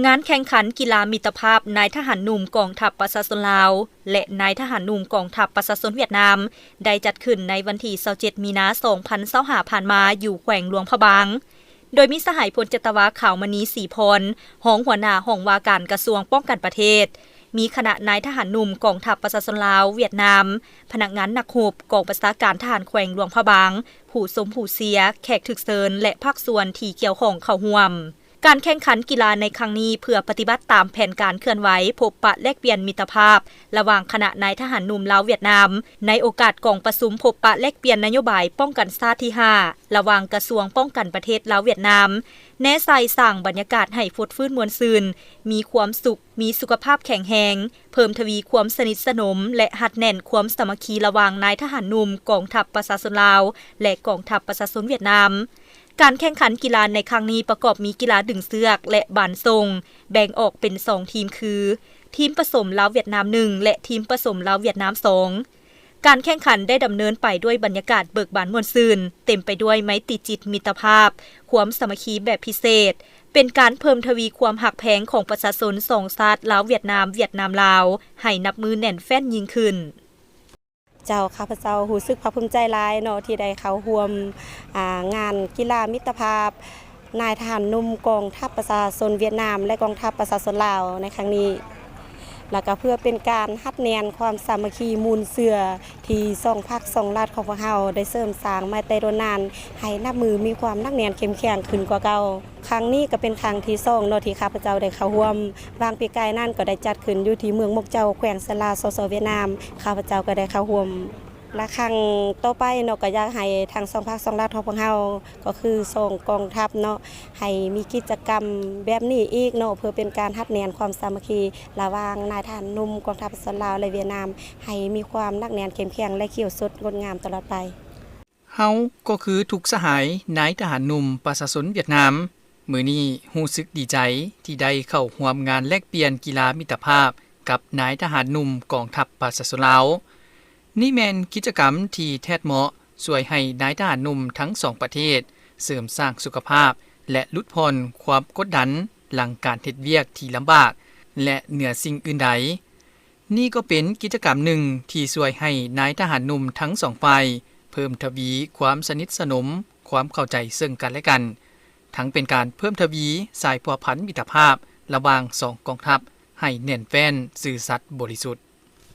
ງານແຂ່ງຂັນກິລາມິດຕະພາບນາຍທະຫານໜຸ່ມກອງທັບປະຊາຊົນລາວ ແລະ ນາຍທະຫານໜຸ່ມກອງທັບປະຊາຊົນຫວຽດນາມ ໄດ້ຈັດຂຶ້ນໃນວັນທີຊາວເຈັດ ມີນາ ສອງພັນຊາວຫ້າ ຜ່ານມາ ຢູ່ແຂວງຫຼວງພະບາງ, ໂດຍມີສະຫາຍພົນຈັດຕະວາ ຂາວມະນີ ສີພອນ ຮອງຫົວໜ້າຫ້ອງວ່າການກະຊວງປ້ອງກັນປະເທດ, ມີຄະນະນາຍທະຫານໜຸ່ມກອງທັບປະຊາຊົນລາວ ຫວຽດນາມ, ພະນັກງານນັກຮົບ ກອງບັນຊາການທະຫານແຂວງຫຼວງພະບາງ, ຜູ້ຊົມຜູ້ເຊຍ, ແຂກຖືກເຊີນ ແລະ ພາກສ່ວນທີ່ກ່ຽວຂ້ອງເຂົ້າຮ່ວມ. ການແຂ່ງຂັນກິລາໃນຄັ້ງນີ້ເພື່ອປະຕິບັດຕາມແຜນການເຄື່ອນໄຫວພົບປະແລກປ່ຽນມິດຕະພາບລະຫວ່າງຄະນະນາຍທະຫານໜຸ່ມລາວຫວຽດນາມ ໃນໂອກາດກອງປະຊຸມພົບປະແລກປ່ຽນນະໂຍບາຍປ້ອງກັນຊາດທີຫ້າ ລະຫວ່າງກະຊວງປ້ອງກັນປະເທດລາວຫວຽດນາມ, ແນໃສ່ສ້າງບັນຍາກາດໃຫ້ຟົດຟື້ນມ່ວນຊື່ນ, ມີຄວາມສຸກ, ມີສຸຂະພາບແຂງແຮງ, ເພີ່ມທະວີຄວາມສະໜິດສະໜົມ ແລະ ຮັດແໜ້ນຄວາມສາມັກຄີລະຫວ່າງນາຍທະຫານໜຸ່ມກອງທັບປະຊາຊົນລາວ ແລະ ກອງທັບປະຊາຊົນຫວຽດນາມ. ການແຂ່ງຂັນກິລາໃນຄັ້ງນີ້ປະກອບມີກິລາດຶງເຊືອກ ແລະ ບານສົ່ງ, ແບ່ງອອກເປັນສອງທີມຄື ທີມປະສົມລາວຫວຽດນາມໜຶ່ງ ແລະ ທີມປະສົມລາວຫວຽດນາມສອງ. ການແຂ່ງຂັນໄດ້ດຳເນີນໄປດ້ວຍບັນຍາກາດເບີກບານມ່ວນຊື່ນ, ເຕັມໄປດ້ວຍໄມຕີຈິດມິດຕະພາບ, ຄວາມສາມັກຄີແບບພິເສດ, ເປັນການເພີ່ມທະວີຄວາມຮັກແພງຂອງປະຊາຊົນສອງຊາດລາວຫວຽດນາມ, ຫວຽດນາມລາວ ໃຫ້ນັບມື້ແໜ້ນແຟ້ນຍິ່ງຂຶ້ນ. ເຈົ້າ, ຂ້າພະເຈົ້າຮູ້ສຶກພາກພູມໃຈຫຼາຍເນາະ ທີ່ໄດ້ເຂົ້າຮ່ວມ, ອາ, ງານກິລາມິດຕະພາບນາຍທະຫານໜຸ່ມກອງທັບປະຊາຊົນຫວຽດນາມ ແລະ ກອງທັບປະຊາຊົນລາວໃນຄັ້ງນີ້. ແລ້ວກໍເພື່ອເປັນການຮັດແໜ້ນຄວາມສາມັກຄີມູນເຊື້ອ ທີ່ສອງພັກສອງລັດຂອງພວກເຮົາໄດ້ເສີມສ້າງມາແຕ່ດົນນານ ໃຫ້ນັບມື້ມີຄວາມໜັກແໜ້ນເຂັ້ມແຂງຂຶ້ນກວ່າເກົ່າ. ຄັ້ງນີ້ກໍເປັນຄັ້ງທີສອງເນາະ ທີ່ຂ້າພະເຈົ້າໄດ້ເຂົ້າຮ່ວມ. ຫວ່າງປີກາຍນັ້ນກໍໄດ້ຈັດຂຶ້ນຢູ່ທີ່ເມືອງມົກເຈົ້າ ແຂວງເຊນລາ ສສ ຫວຽດນາມ, ຂ້າພະເຈົ້າກໍໄດ້ເຂົ້າຮ່ວມ. ລະຄັ້ງຕໍ່ໄປເນາະ ກໍຢາກໃຫ້ທັງສອງພັກສອງລັດຂອງພວກເຮົາ ກໍຄືສອງກອງທັບເນາະ ໃຫ້ມີກິດຈະກຳແບບນີ້ອີກເນາະ ເພື່ອເປັນການຮັດແໜ້ນຄວາມສາມັກຄີລະຫວ່າງນາຍທະຫານໜຸ່ມກອງທັບປະຊາຊົນລາວ ແລະ ຫວຽດນາມ ໃຫ້ມີຄວາມໜັກແໜ້ນເຂັ້ມແຂງ ແລະ ຂຽວສົດງົດງາມຕະຫຼອດໄປ. ເຮົາກໍຄືທຸກສະຫາຍນາຍທະຫານໜຸ່ມປະຊາຊົນຫວຽດນາມ, ມື້ນີ້ຮູ້ສຶກດີໃຈທີ່ໄດ້ເຂົ້າຮ່ວມງານແລກປ່ຽນກິລາມິດຕະພາບກັບນາຍທະຫານໜຸ່ມກອງທັບປະຊາຊົນລາວ. ນີ້ແມ່ນກິດຈະກຳທີ່ແທດເໝາະ ຊ່ວຍໃຫ້ນາຍທະຫານໜຸ່ມທັງສອງປະເທດເສີມສ້າງສຸຂະພາບ ແລະ ຫຼຸດຜ່ອນຄວາມກົດດັນຫຼັງການເຮັດວຽກທີ່ລຳບາກ ແລະ ເໜືອສິ່ງອື່ນໃດ, ນີ້ກໍເປັນກິດຈະກຳໜຶ່ງທີ່ຊ່ວຍໃຫ້ນາຍທະຫານໜຸ່ມທັງສອງຝ່າຍເພີ່ມທະວີຄວາມສະໜິດສະໜົມ, ຄວາມເຂົ້າໃຈເຊິ່ງກັນແລະກັນ, ທັງເປັນການເພີ່ມທະວີສາຍພົວພັນມິດຕະພາບລະຫວ່າງສອງກອງທັບໃຫ້ແໜ້ນແຟ້ນ, ຊື່ສັດ, ບໍລິສຸດ.